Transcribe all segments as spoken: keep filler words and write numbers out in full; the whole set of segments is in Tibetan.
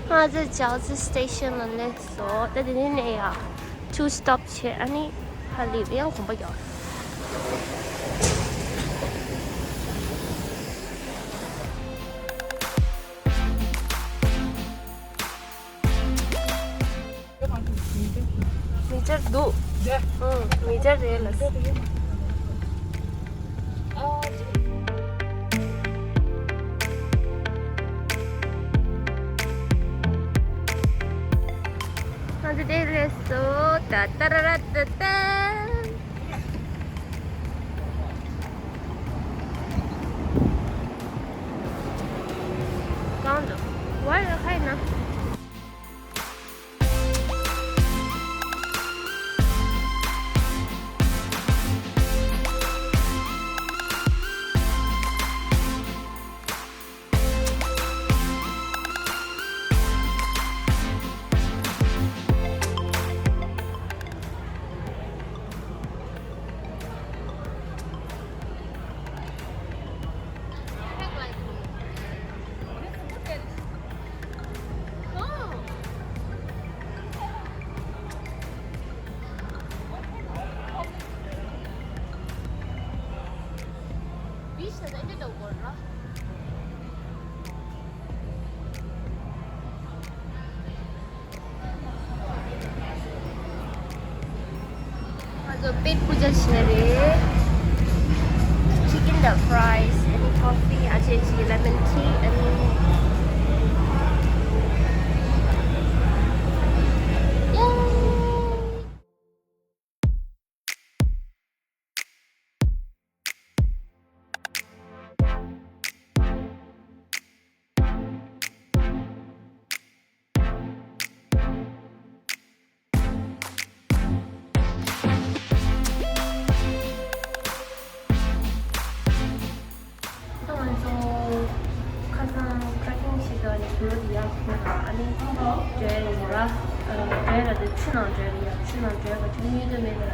ང་ཚོ་ཅའོ་ཙི་སི་ཊེ་ཤན་ལ་སླེབས་སོང་། ད་དེ་ནས་ནས་ཡང་ཊུ་སི་ཊོབ་བྱས། ཨ་ནི་ཧ་ལས་པའི་ཡང་གོམ་པ་རྒྱག་མི་ཆར་འདུག་ཨང་། མི་ཆར་རེད་ལ། ང་ཚོ་དེ་སླེབས་སོང་། ད་ད་ར་ར་ད་ད། གང་འདུག་ཝའི་ཧའི་ན། ང་ཚོ་པེཊ་པུ་ཇ་བྱས་རེད། ཅི་ཀན་དང་ཕ་རའི་སི། ཨ་ནི་ཀོ་ཕི། ཨ་ཅེ་ཅི་ལེ་མོན་ཊི། ཨ་ནི་ཡེ། ང་ཚོ་ཁ་སང་ཊྲེ་ཀིང་བྱེད་དུས་ནས་གུ་ལོ་དེ་ཡག་པོ་ལ། ཨ་ནི་བྲོས་ཡོང་ར། བྲོས་ལ་དེ་ཆུ་ནང་བྲོས་ལ་ཡག་ཆུ་ནང་བྲོས་པ་ཆུ་གཡུལ་དུ་མེད་པ་ལ་ཡག་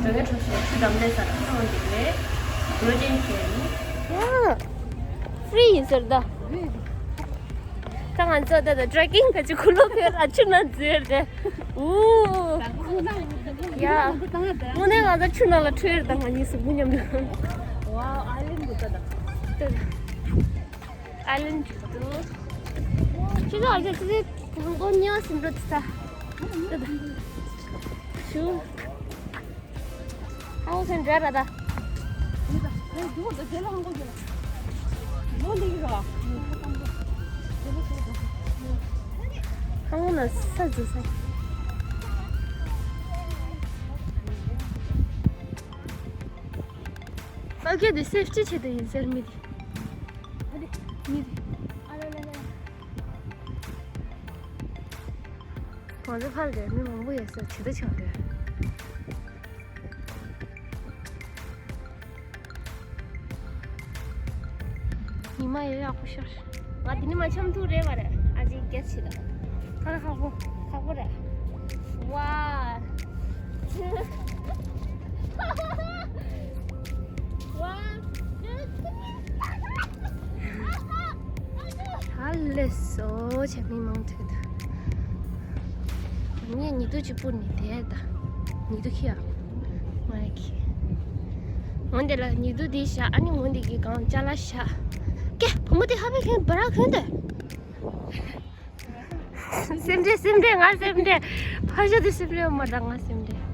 བྲོས་ཀྱི་འཕྲོ་ཤོར་ཆུ་འགྲམ་ལས་ས་ལ་ཆུ་འོང་གི་རེད། གུ་ལོ་ཅན་བྱས་ནི། ཡ། ཧྥི་རི་ཡིན་ཟེར་ད། ད་ང་ཚོ་ད་ད་ཊྲེ་ཀིང་ག་ཅི་གུ་ལོ་ཕེ་ར་ཆུ་ནང་འཛུལ་ཏེ། ཨུ། ཡ། དངོས་གནས་ང་ཚོ་ཆུ་ནང་ལ་ཁྲོས་རེད་ད། ང་གཉིས་གཟུགས་པོ་མཉམ་དུ། ཝའོ། ཨའི་ལན་ཌི་འདུག་ད་ད། ཨའི་ལན་ཌི་འདུག་ཁྱེད་ཚོ་ཨ་ཅག་ཙི་ཙི་དང་པོ་གཉིས་པ་ཟིན་འགྲོ་ཙི་ད། ད་ད། ཞུ། ཨའོ་སེ་འདྲ་ར་ད། ཁང་ལ་ས་འཛུལ་ས། ཨོ་ཁེ་འདི་སེབ་ཊི་ཆེད་དུ་ཡིན་ཟེར། མི་འདི། མི་འདི། ང་ཚོ་ཕར་ལ་མི་མང་པོ་ཡོད་ས་ཇི་ལྟར་ཆགས་རེད། ཉི་མ་ཡོད་ཡག་པོ་ཤར། ང་དེ་ནི་མ་འཆམ་ཐུག་རེད་བ་རེད། ཨ་ཅེ་རྒྱ་ཆེ་ད། ཁ་ཁ་ཁག་པོ་ཁག་པོ་རེད། ཝ། ད་ལས་སོ་བྱས་མི་མང་ཐུག་ད། ངས་ཉི་གདུགས་ཅིག་སྤུར་ནས་བསྡད་ད། ཉི་གདུགས་ཁྱི་ཡ། ང་ཡ་ཁྱི། ངོ་འདི་ལ་ཉི་གདུགས་འདི་བཞག་ཨ་ནི་ངོ་འདི་གི་སྒང་ཅ་ལག་བཞག་ཀྱེ་བུ་མོ་དེ་ཧ་བེ་ཁན་བ་ར་ཁན་དེ། སེམས་ཁྲལ་སེམས་ཁྲལ་ང་སེམས་ཁྲལ། ཕ་ཤ་དེ་སེམས་ཁྲལ་མ་ད་ང་སེམས་ཁྲལ།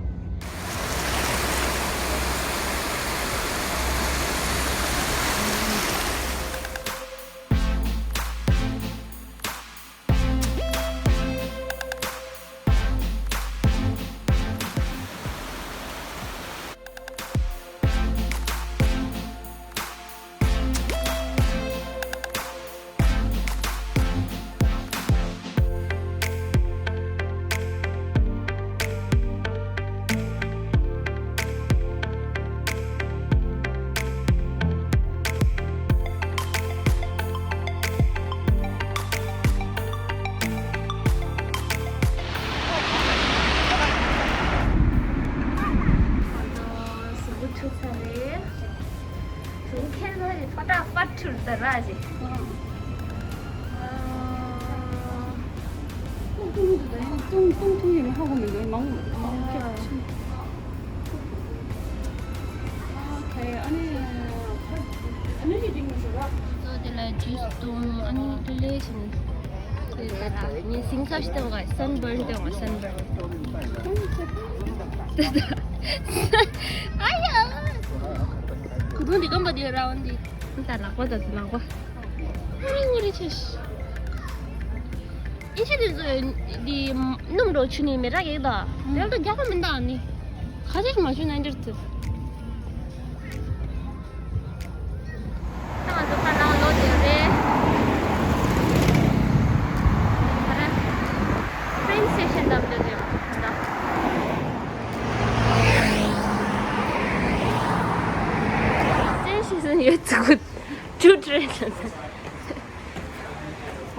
ཏུང་ཏུང་ཏུང་ཡིན་ཧ་གོ་མི་འདུག་མང་མང་ཁྱེར་ཕྱིན། ཨོ་ཁེ། ཨ་ནི་ཨ་ནི་ཅི་ཅིག་མི་འདུག་ར། ཚོ་དེ་ལ་ཇུས་བཏུང་ཨ་ནི་ལེ་ལེ་བྱིན། དེ་ལ་ངས་སིང་ས་ཞིག་བཏང་ག་སན་བརན་བཏང་ག་སན་བརན། ཨ་ཡ། གུ་དུང་འདི་སྐམ་པ་འདི་ར་བ་འདི། ད་ལག་པ་ད་ལག་པ། ངུ་རེ་ངུ་རེ་ཆེ་ཤི། ཨིན་ཤི་དེ་ཚོ་འདི་སྣུམ་རོ་ཆུ་ནི་མེ་ར་གེག་ད། ཡང་ད་རྒྱག་ག་མིན་ད་ནི། ཁ་ཅིག་མ་ཆུ་ན་འགྱུར་ཚུ། ད་ང་ཚོ་ཁ་ནང་ལོག་དེ་རེད། ཁ་ར། ཊེན་སི་ཊེ་ཤན་འདམ་དེ་རེད། ད། ཊེན་སི་ཊེ་ཤན་ཡོད་ཚུགས། ཆུ་ཊེན་སི་ཊེ་ཤན།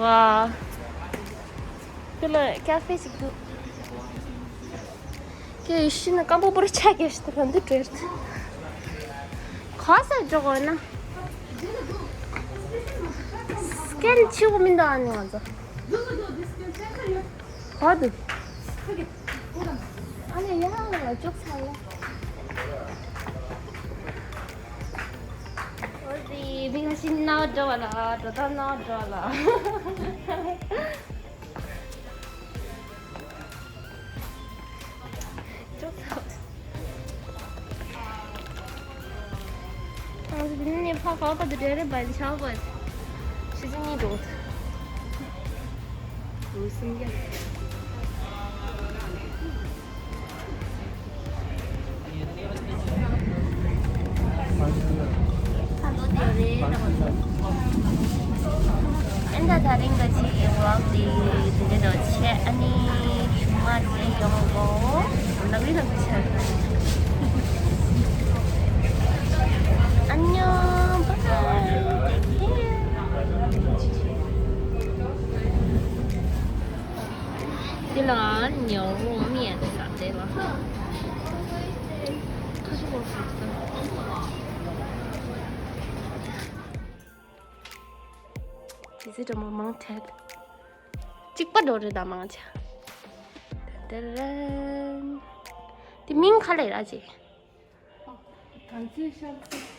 ཝ། དེ་ལ་ཀ་ཧྥེ་ཞིག་འདུག་ཀྱེ་ཡེ་ཤི་ན་སྐམ་པོ་པོར་ཆ་ཀྱེ་ཤི་ཏེ་ག་འདི་བྲེར། ག་ས་འཇོག་འོ་ན། སི་ཀེན་ཆེ་བོ་མི་འདུག་ཨ་ནི་ང་ཚོ། ག་འདུག་ཨ་ནི་ཡ་ལ་ཅོག་ཚ་ལ། འོ་དེ་མི་ང་ཤི་ན་འགྲོ་བ་ལ་འགྲོ་ད་ན་འགྲོ་བ་ལ། ཨ་ནི་ཕ་ག་པ་དུ་འདྲེ་རེ་བན་ཆག་པ། ཤི་ཟི་ནི་འགྲོ། ལུས་སེམས་རྒྱ། ཨན་ད་ད་རིང་ག་ཅིག་ཝོག་དེ་དེ་འདྲ་འདྲ་བྱས་ཨ་ནི་ཞུ་མ་ཅིག་ཡོང་གོ་ལབ་རེ་ལབ་ཆ། ཨ་ཉོ། Bye bye. Take care. དེ་ལ་ཉོ་མི་ཡང་ས་དེ་ལ། ཁ་ཤས་པོ་ཟེར་ཏེ། དེ་ཚོ་འདྲ་མོ་མང་ཐལ། གཅིག་པ་འགྲོ་རེད་ད་མང་ཆ། དེ་རན། དེ་མིང་ག་ལེ་ར་ཅེ། གང་ཚེ་ཤར་ཚེ་